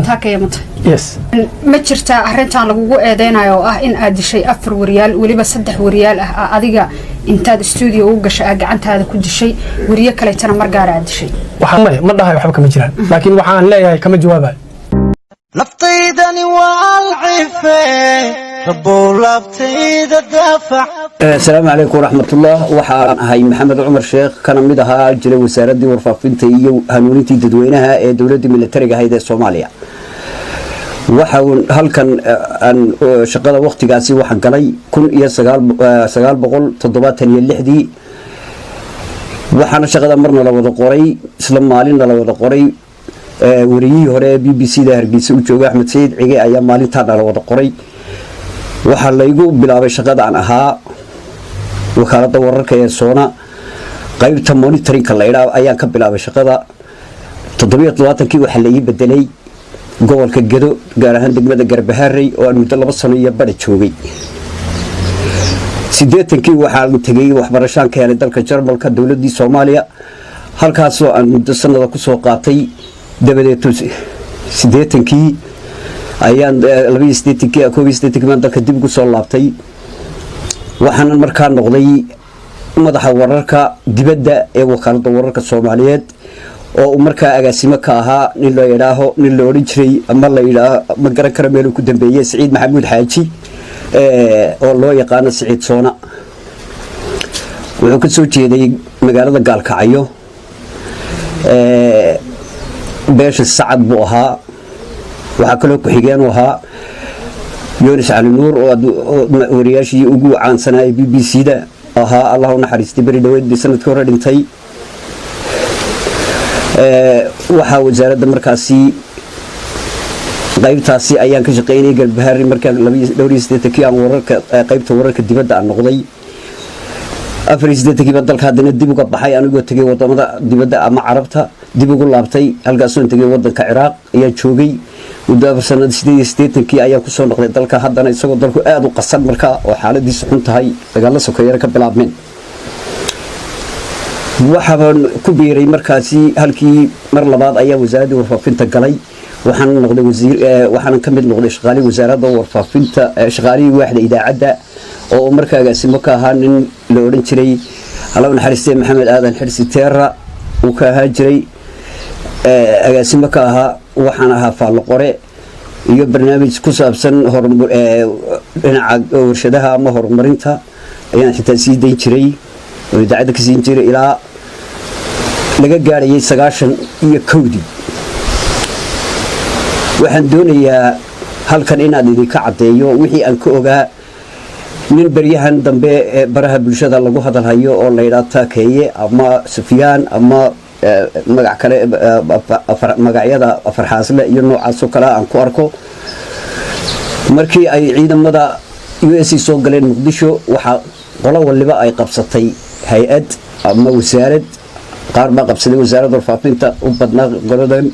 Taakayamata. Yes. Ma jirtaa arrintan lagugu eedeynayo oo ah in aad dishay afar wariyaal, weliba saddex wariyaal ah adiga intaad stuudio ugu gashay aad gacantaada ku dishay, weriyo kaleetana mar gaara aad dishay? Waxaan maya, ma dhahayo waxba kama jiraan, laakiin waxaan leeyahay kama jawaabayo. Naftaydani waa alcife, rabow laabtayda daafac. Asalaamu calaykum waraxmatullah. Waxaan ahay Maxamed Cumar Sheekh, kana mid ahaa jiray wasaaraddii warfaafinta iyo hanuunintii dadweynaha ee dowladdii militariga ahayd ee Soomaaliya. Waxa halkan aan shaqada waqtigaasi waxaan galay 1976-dii. Waxaana shaqada marna la wada qoray, isla maalinna la wada qoray wariyihii hore ee BBC da Hargeysa u jooga, Axmed Sayid Cige, ayaa maalintaa nala wada qoray. Waxaa laygu bilaabay shaqada aan ahaa wakaaladda wararka ee Soona, qaybta monitoringka la idhaa ayaan ka bilaabay shaqada. 77-kii waxaa la ii bedelay gobolka Gedo, gaar ahaan degmada Garbaharey, oo aan muddo 2 sano iyo badha joogay. 80-kii waxaan tegey waxbarashaan ka helay dalka Jarmalka, dowladdii Soomaaliya, halkaasoo aan muddo sanada kusoo qaatay. Dabadeed 80-kii ayaan, 82-kii, 81-kii baan dalka dib ugu soo laabtay. Waxaana markaa noqday madaxa wararka dibadda ee wakaaladda wararka Soomaaliyeed, oo uu markaa agaasimo ka ahaa nin la yidhaaho, nin la odhan jiray ama la yidhaaho, ma garan karo meeluu ku dambeeyey, Siciid Maxamuud Xaaji, oo loo yaqaano Siciid Soona. Wuxuu ka soo jeeday magaalada Gaalkacyo, beesha Sacad buu ahaa. Waxaa kaloo ku-xigeen u ahaa Yunis Cali Nuur, oo wariyaashii ugu caansanaa ee BBC da ahaa. Allah u naxariistay, beri dhaweyd bay sanadkii hore dhintay. Waxaa wasaaradda markaasi qaybtaasi ayaan ka shaqeynayay Garbahaari. Markaan 82-kii aan wararka, qaybta wararka dibadda aan noqday, 84-kii baa dalka haddana dib uga baxay, anigoo tegay wadamada dibadda ama Carabta dib ugu laabtay. Halkaasoon tegay wadanka Ciraaq ayaa joogay muddo 4 sanad. 88-kii ayaan kusoo noqday dalka haddana, isagoo dalku aada u qasan markaa oo xaaladiisu xun tahay, dagaalo sokeeyana ka bilaabmeen. Waxaabaan ku biiray markaasi halkii mar labaad ayaa wasaaraddii warfaafinta galay. Waxaan noqday wasiir, waxaanan ka mid noqday shaqaalihii wasaaradda warfaafinta, shaqaalihii waaxda idaacadda, oo markaa agaasimo ka ahaa nin la odhan jiray, Alla u naxariistay, Maxamed Aadan Xirsi Teera uu ka ahaa jiray, agaasimo ka ahaa. Waxaan ahaa faallo qore iyo barnaamij ku saabsan dhinaca warshadaha ama horumarinta ayaan xitaa sii dayn jiray oo idaacadda ka siin jiray ilaa laga gaadhayay 91-dii. Waxaan doonayaa halkan inaad idinka caddeeyo wixii aan ka ogaa nin beryahan dambe ee baraha bulshada lagu hadalhayo oo la yidhaha Taakeeye ama Sufyaan ama magac kale, magacyada afarxaasle iyo noocaasoo kale aan ku arko. Markii ay ciidamada USC soo galeen Muqdisho, waxaa qolo waliba ay qabsatay hay-ad ama wasaarad. Qaar baa qabsaday wasaaradda warfaafinta, u badnaa qoladan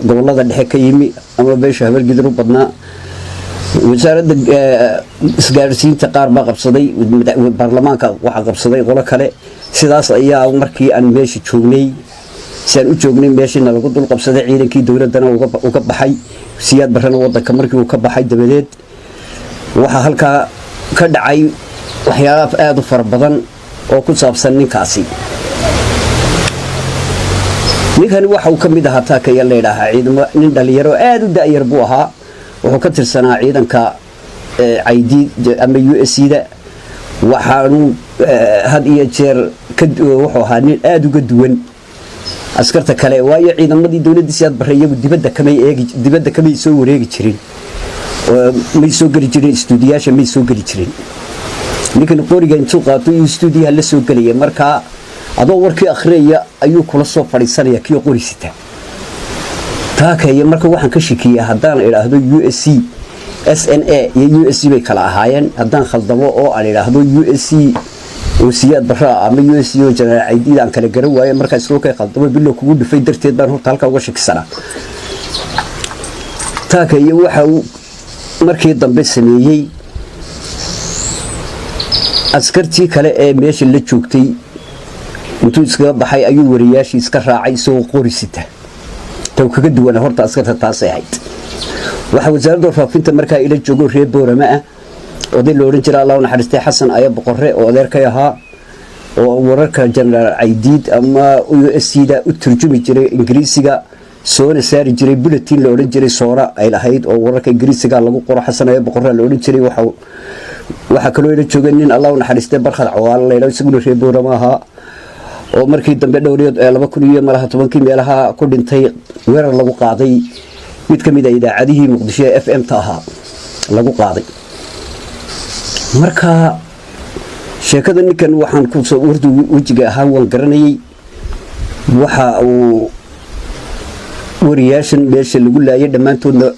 gobolada dhexe ka yimi ama beesha Habargidir u badnaa. Wasaaradda isgaarsiinta qaar baa qabsaday. Baarlamaanka waxaa qabsaday qolo kale. Sidaas ayaa markii aan meesha joognay, si aan u joognay meeshiina lagu dul qabsaday, ciidankii dowladdana uga baxay. Siyaad Barrena wadanka markii uu ka baxay dabadeed, waxaa halkaa ka dhacay waxyaala aada u fara badan oo ku saabsan ninkaasi. Ninkani waxa uu ka mid ahaa, Taakaya la yidhaahaa, ciidamo. Nin dhalinyaro aada u da-yar buu ahaa. Wuxuu ka tirsanaa ciidanka Caydiid ama USC da. Waxaanu had iyo jeer wuxuu ahaa nin aada uga duwan askarta kale, waayo ciidamadii dowladda Siyaad Barre iyagu dibadda kamay eegi, dibadda kamay soo wareegi jirin, may soo geli jirin istuudiyaasha, may soo geli jirin. Ninkan qoriga intuu qaato iyuu istuudiyaha la soo gelaya. Markaa adoo warkii akhriyaya ayuu kula soo fadhiisanaya kii qori sita, Taakaya. Marka waxaan ka shakiyaa haddaan idhaahdo USC, SNA iyo USC bay kala ahaayeen, haddaan khaldamo oo aan idhaahdo USC oo Siyaad Barraa ama USC oo Jenaraal Caydiid aan kala garan waayo, markaa isloo kay khaldamo bilo kugu dhufay darteed baan horta halkaa uga shakisanaa. Taakaya waxa uu markii dambe sameeyey, askartii kale ee meesha la joogtay intuu iskaga baxay ayuu wariyaashii iska raacay isagoo qori sita. Taw kaga duwana horta askarta taasay ahayd. Waxaa wasaaradda warfaafinta markaa ila joogo reer Boorama ah oday la odhan jira, Allah u naxariistay, Xasan Aya Boqore, oo adeerkay ahaa, oo wararka Jenaraal Caydiid ama USC da u turjumi jiray Ingiriisiga, soona saari jiray bulletin la odhan jiray Soora ay lahayd, oo wararka Ingiriisiga lagu qoro. Xasan Aya Boqore la odhan jiray. Waxaa kaloo ila joogay nin, Allah u naxariistay, Barkhad Cawaalo la yidhaho, isaguna reer Boorama ahaa, oo markii dambe dhowr iyo 2000 iyo malaha 10-kii meelaha ku dhintay weerar lagu qaaday mid ka mid a idaacadihii Muqdisho ee FM ta ahaa lagu qaaday. Marka sheekada ninkan waxaan kusoo horta wejiga ahaan waan garanayay. Waxa uu wariyaashan meesha lagu laayay dhammaantoodna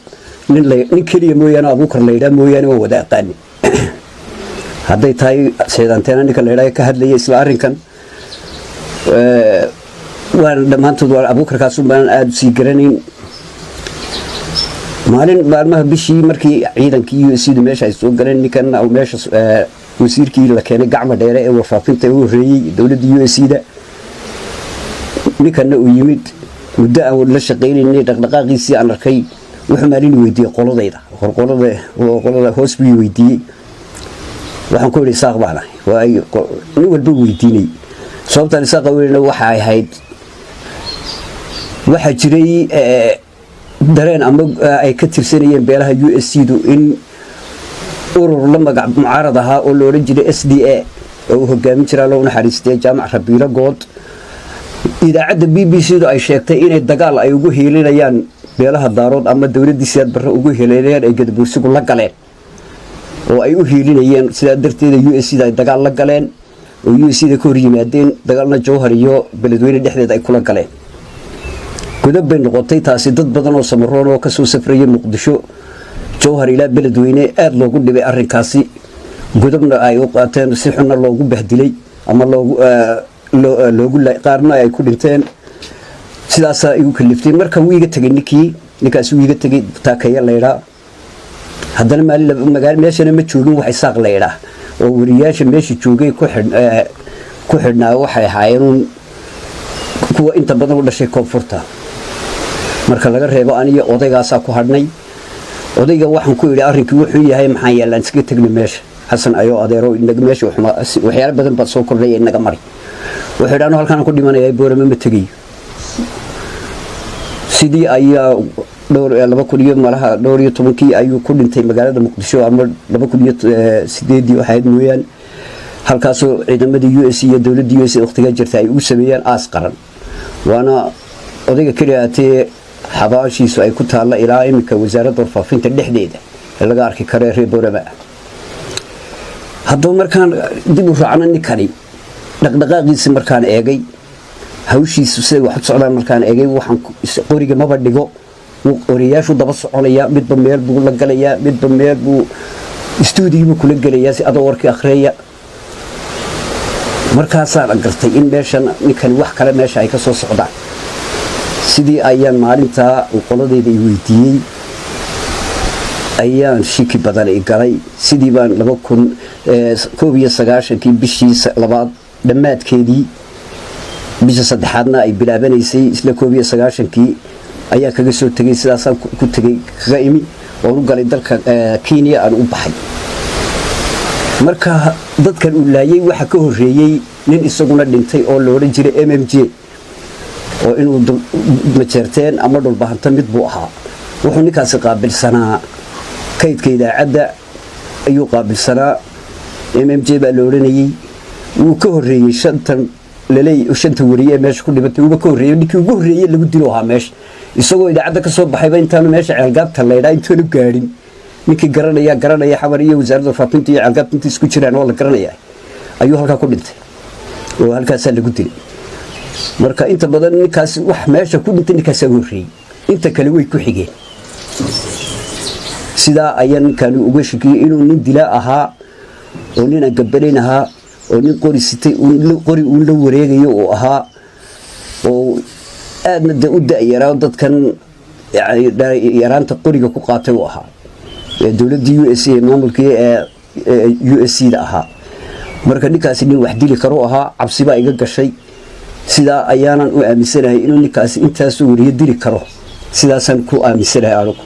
nin keliya mooyaane, Abuukar la yidhaha mooyaane, waan wada aqaani. Hadday tahay Seedanteena ninka la yidhaha ka hadlaya isla arrinkan, waan dhammaantood waa Abuukarkaasun baanan aada usii garanayn. Maalin maalmaha bishii markii ciidankii USC du meesha ay soo galeen, ninkan meesha wasiirkii la keenay Gacma Dheere ee warfaafinta u horreeyey dowladda USC da, ninkanna uu yimid, muddo aan la shaqaynaynay, dhaqdhaqaaqiisii aan arkay, wuxuu maalin weydiiyey qoladayda, qolada hoos buu weydiiyey. Waxaan ku idhi, "Isaaq baan ahay." Waayo, nin walba weydiinay sababtaan Isaaqa weynna waxay ahayd, waxaa jiray dareen ama ay ka tirsanayeen beelaha USC du in urur la magac mucaarad ahaa oo la odhan jiray SDA, oo uu hogaamin jiraa, loo naxariistay, Jaamac Rabiilo Good, idaacadda BBC du ay sheegtay inay dagaal ay ugu hiilinayaan beelaha Daarood ama dowladdii Siyaad Barre ugu hiilinayaan ay Gadabuursigu la galeen oo ay u hiilinayeen. Sidaa darteeda USC da ay dagaal la galeen oo USC da ka hor yimaadeen, dagaalna Jowhar iyo Beledweyne dhexdeeda ay kula galeen. Godab bay noqotay taasi. Dad badan oo Samaroon oo kasoo safrayay Muqdisho, Jowhar ilaa Beledweyne aada loogu dhibay arrinkaasi, godobna ay u qaateen, si xunna loogu bahdilay ama loogu qaarna ay ku dhinteen. Sidaasaa igu kaliftay. Marka wuu iga tegay ninkii, ninkaasi wuu iga tegay, Taakeya laydhaa. Haddana maalin magaalo meeshana ma joogin wax Isaaq laydhaa, oo wariyaasha meesha joogay ku xidhnaa waxay ahaayeen kuwa inta badan u dhashay koonfurta, marka laga reebo aniyo odaygaasaa ku hadhnay. Odayga waxaan ku idhi, arrinkii wuxuu yahay maxaan yeelaan, iskaga tegna meesha? Xasan ayoo adeero, inaga meesha waxyaalo badan baad soo kordhay, inaga mari. Wuxuu yidhi, "Anu halkaan ku dhimanaya, Boorame ma tegayo." Sidii ayaa dhowr 2000 iyo malaha dhowr iyo tobankii ayuu ku dhintay magaalada Muqdisho, ama 2008-dii waxayd mooyaan, halkaasoo ciidamadii USC iyo dowladda USC waqtigaa jirta ay ugu sameeyeen aas qaran. Waana odayga keliyaatee xabaashiisu ay ku taalla ilaa iminka wasaaradda warfaafinta dhexdeeda ee laga arki karo reer Boorama. Haddaba markaan dib u raacno, ninkani dhaqdhaqaaqiisi markaan eegay, hawshiisu siday wax u socdaan markaan eegay, waxaan qoriga maba dhigo. Wuu qoriyaashu daba soconaya, midba meel buu la galayaa, midba meel buu istuudiyiibuu kula gelayaa si adoo warkii akhriya. Markaasaan gartay in meeshan ninkani wax kale meesha ay ka soo socdaan. Sidii ayaan maalintaa uu qoladayda i weydiiyey ayaan shiki badan i galay. Sidii baan 2091-kii bishii labaad dhammaadkeedii, bisha saddexaadna ay bilaabanaysay, isla 91-kii ayaa kaga soo tegay. Sidaasaan ku tegay, kaga imi oon u galay dalka Kenya aan u baxay. Marka dadkan uu laayay waxa ka horreeyey nin isaguna dhintay oo la odhan jiray MMJ, oo inuu Majeerteen ama Dhulbahanto mid buu ahaa. Wuxuu ninkaasi qaabilsanaa kaydka idaacadda ayuu qaabilsanaa. MMJ baa la odhanayey. Wuu ka horreeyey shantan laleey, shanta wariye ee meesha ku dhimatay wuuba ka horreeyey. Ninkii ugu horreeyey lagu dilo ahaa meesha, isagoo idaacadda ka soo baxayba intaanu meesha Ceelgaabta laydhaa intaanu gaadhin. Ninkii garanaya garanaya, Xamar iyo wasaaradda warfaafinta iyo Ceelgaabta inta isku jiraan oo la garanaya, ayuu halkaa ku dhintay oo halkaasaa lagu dilay. Marka inta badan ninkaas wax meesha ku dhintay ninkaasaa ugu horreeyey, inta kale way ku xigeen. Sidaa ayaa ninkani uga shakiyey inuu nin dilaa ahaa, oo nin aan gabanayn ahaa, oo nin qori sitay, qori uun la wareegayo uu ahaa, oo aadna de u da-yaraa, dadkan yani yaraanta qoriga ku qaatay uu ahaa ee dowladdii USC, maamulkii ee USC da ahaa. Marka ninkaasi nin wax dili karo ahaa. Cabsi baa iga gashay. Sidaa ayaanan u aaminsanahay inuu ninkaasi intaasoo wariyo dili karo. Sidaasaan ku aaminsanahay anigu.